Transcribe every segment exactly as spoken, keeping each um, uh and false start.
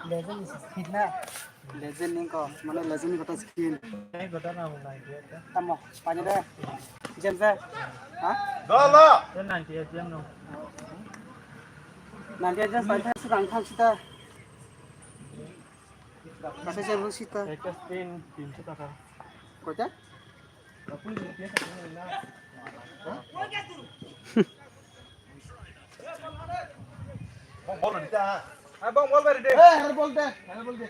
Legend ni skin na. Legend ni ko, mane legend ni kota skin. Tamo, pani de. James, ha? Dolo. Nanti aja sampai sekarang kan kita. Kasih saya dulu sita. Koita? Bol bari de. Eh, bol de. Bol de.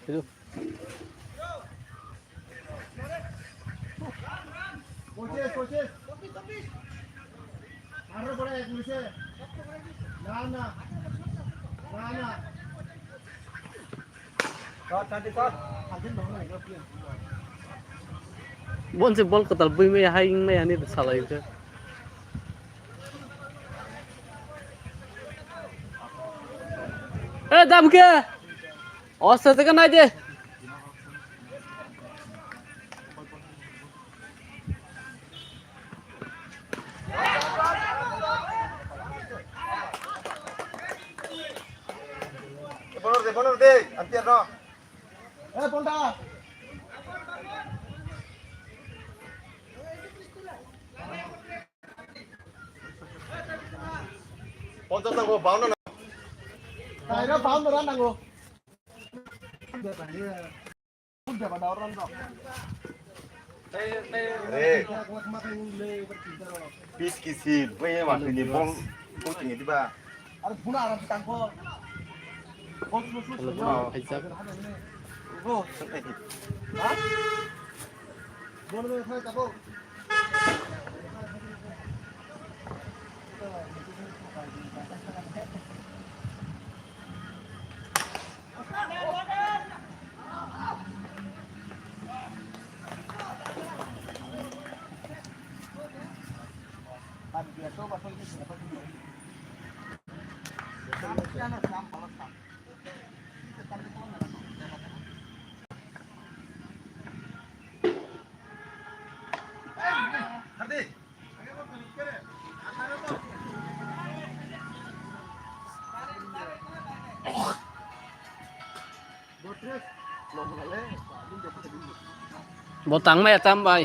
Hello. পঁচিশ, পঁচিশ। আঠারো পড়ে এক মিশে। না, না। না, না। Bonsi bol kwtal bui maya hai wng maya ni salai khe. Eh, dam khe? Osta teka nai de. Bonor de, bonor de, antiar no. Eh, ponta. Ponta tango, bauna na. Taira bauna na nango. Re. Pis kisil, bai ma tini bol, bol tini diba. Hello, hello, hello. Bo tang maya tam bai.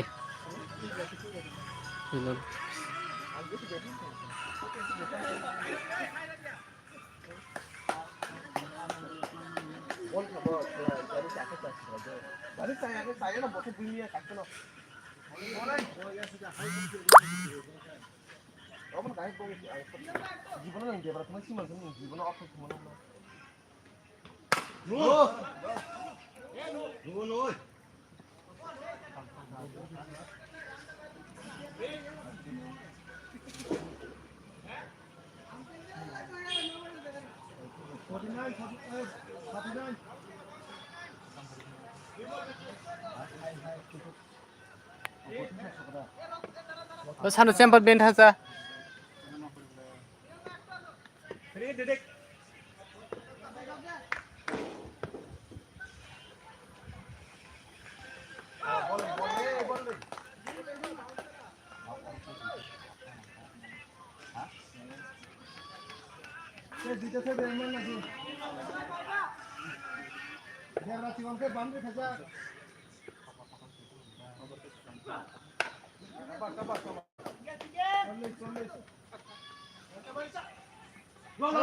O sano champion ben thacha.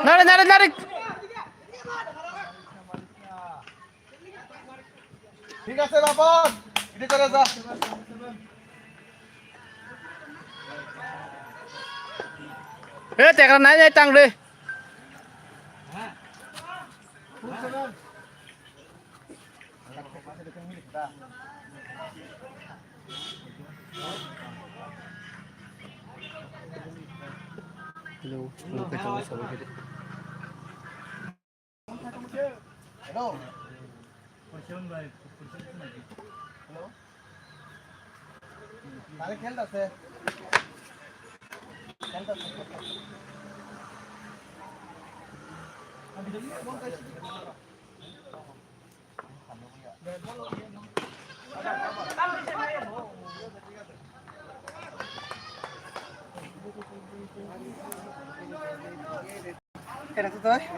Nari, nari, nari. ঠিক আছে বাপন, এটি করে যা। এ, টেকরা নাই, নাই, টাং রে। Hello, hello, hello, hello. Hello. Hello. Tare khel da se. Khel da se.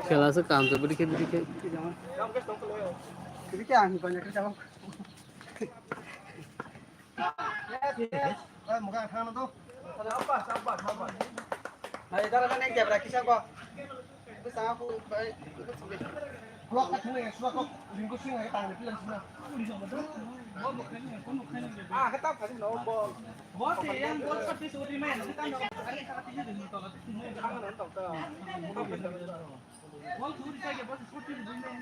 Khela se kam se budi khe budi khe. Budi khe ang banyak kerja bang. Hai, dara na neng jabra kisa ko. Bwskango bai. Block ka thumwi, block ko ringko swing hai tang ni plan sina. Ah, kata phasi no bo. Bo se yang bol shot piece uti mai na, kata no. Ari kata tiji dun to. Bol uti sai ke bol shot piece dun mai.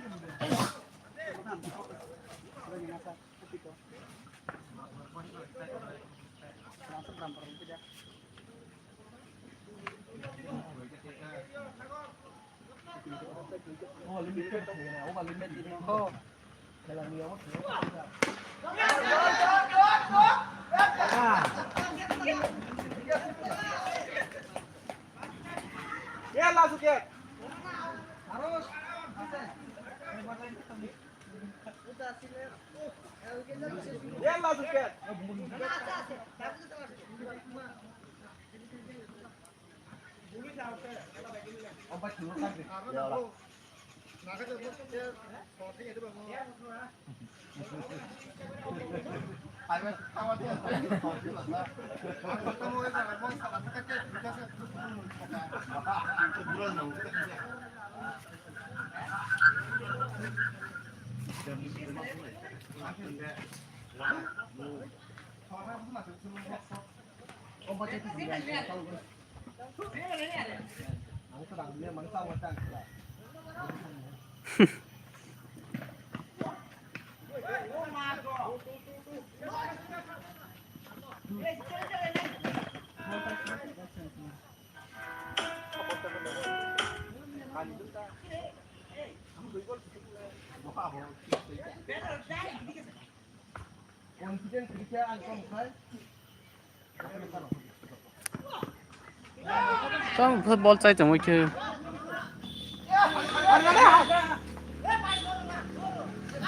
Tong bol chai tongwi khe.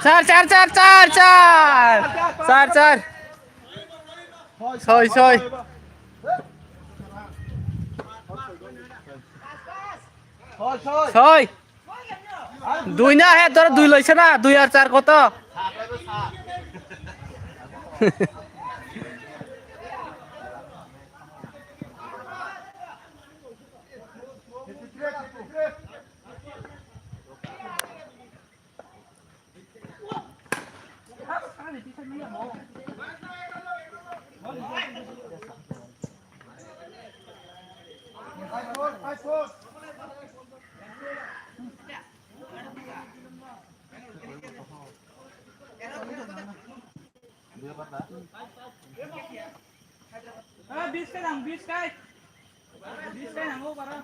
Char, char, char, char, char. Char, char. Soi, soi. Soi. Dui na he, tor dui loise na, dui ar char koto? Ah, bis kai nang, bis kai. Bis kai nang, oh, para.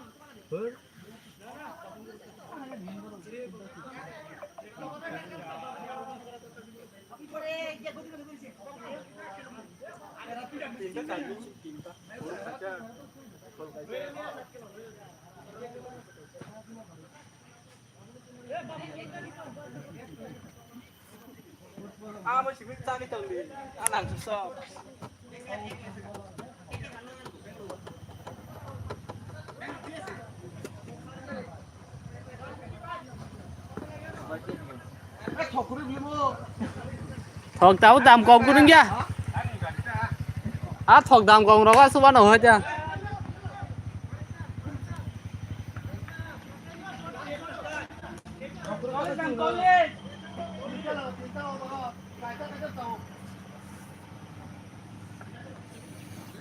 Amo simi chani tongdi, anang suso. Thok tao dam kok gurung ya. A thok dam kok rok a suba no hoja.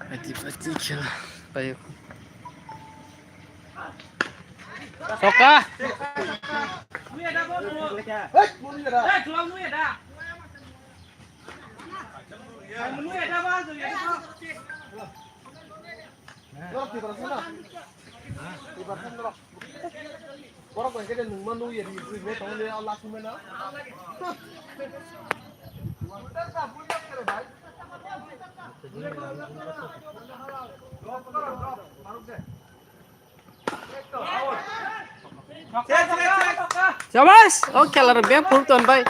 Pati pati khela payo. Soka. Borok bai khe nwng ma nukya ri, ri, ri, tong le, a last moment na. Drop koro, drop, Faruk de. Check, check, check. Shabash! O khela rok beng phuru ton bai.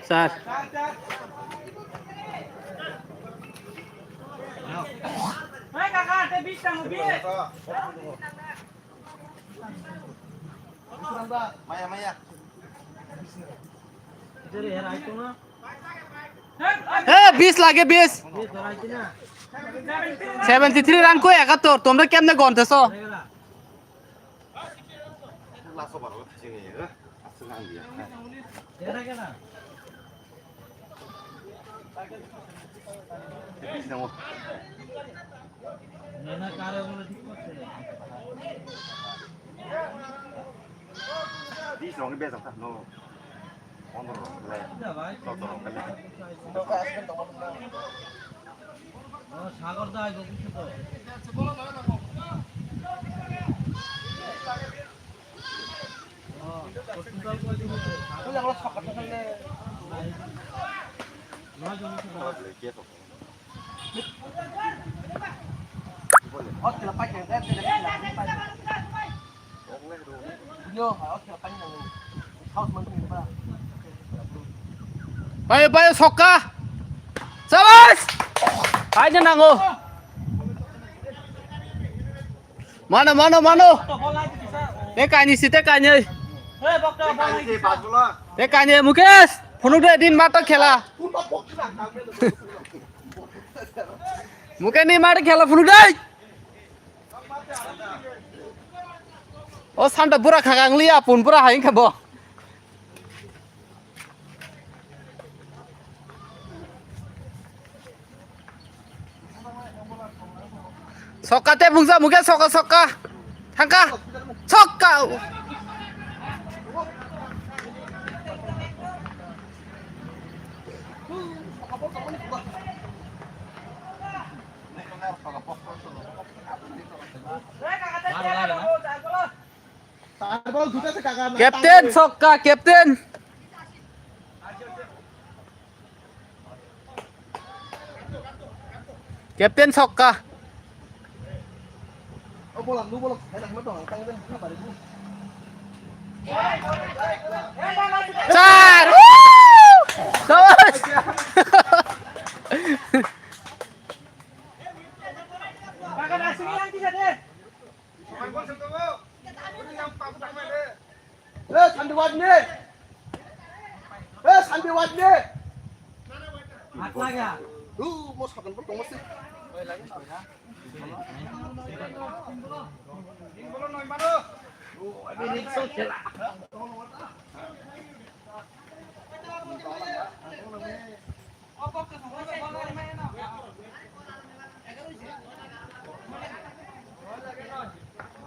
Sir. Maya, maya. He, bis lage, bis. Seventy three run koi ekator, tomra kemne gonteso? Payo, payo, sokka. Sabas. Payo nango. Mano, mano, mano. Te kaini si, te kaini. Te kaini, Mukesh. Phunuk de din mato khela. Mukesh ni mato khela phunuk de. O santa bura khakang liya, pun bura haing kha bo. Sokka te bungsa muke sokka, sokka. Thangka. Sokka. Captain sokka, captain. Captain sokka. Char! Woo! Sabas! Eh, Sandiwat ni. Eh, Sandiwat ni. Lu, mau sakan bertemu sih.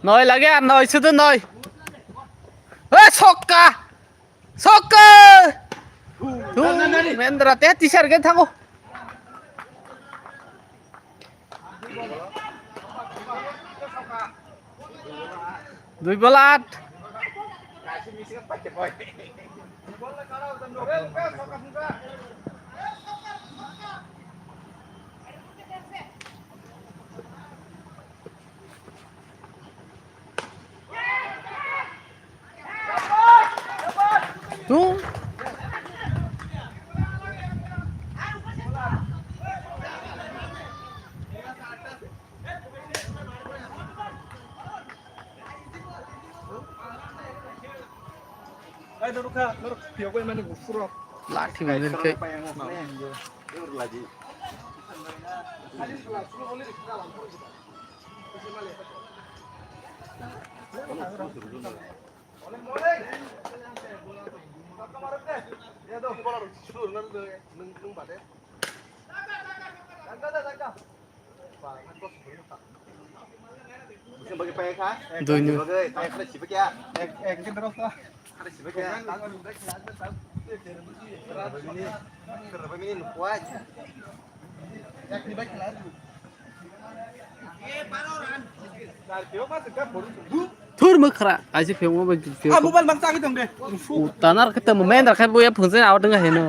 Noi lage ar noi, sudu noi. Oi, sokka! Sokka! Thu, Mendra te tisar ge thango. Dui bol at. Thu. Lathi bai bai khe. Dui nung. Thur mwkhra, kaisa phiyok mo bai. Ah, mobile bang chagwi tong de. Utanar khe tamo mendra khe boya phunse awat wngkha heno.